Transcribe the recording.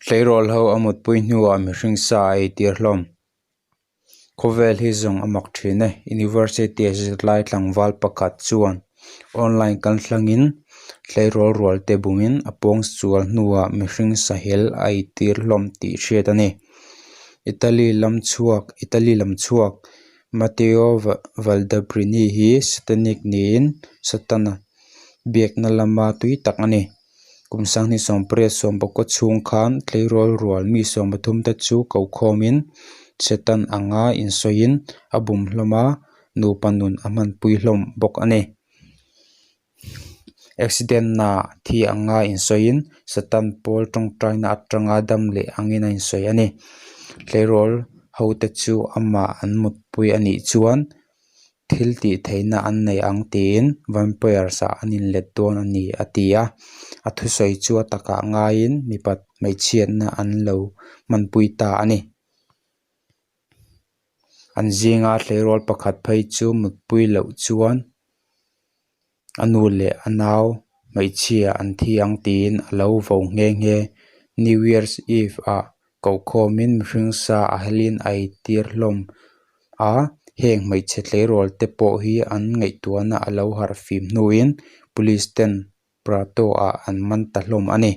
Tleirawl ho a mutpui hnuah mihring sa a eitir hlawm. Khawvel hi zawng a mak thin e. University-a zirlai tlangval pakhat chuan online kaltlangin tleirawl rualte bumin a pawngsual hnuah mihring sahel a eitir hlawm tih hriat a ni. Italy lam chhuak Italy lam chhuak Matteo Valdabrini hi Satanic niin Satana biakna lama tui tak a ni. Kum sanghnih sawmpariat sawmpakua chhung khan tleirawl rual mi sawmpathum te chu kokhawmin Satan anga insawiin a bum hlawm a, nupa nun a hmanpui hlawm bawk a ni. Accident ah thi anga insawiin Satan pawl tawngtaina atanga dam leh angin a insawi a ni. Tleirawl ho te chu amah an mutpui a nih chuan thil tih theihna an nei ang tiin vampires ah an inlet dawn a ni a ti a. A thusawi chu a takah ngaiin mipat hmeichhiatna an lo hmanpui ta a ni. An zinga tleirawl pakhat phei chu mutpui loh chuan a nu leh a nau hmeichhia an thi ang tiin a lo vo nghe nghe. New Year's Eve ah Kohkhawmin mihring sa a helin a eitir hlawm a, heng hmeichhe tleirawl te pawh hi an ngaihtuahna a lo harh fim hnuin Police ten Prato ah an man ta hlawm a ni.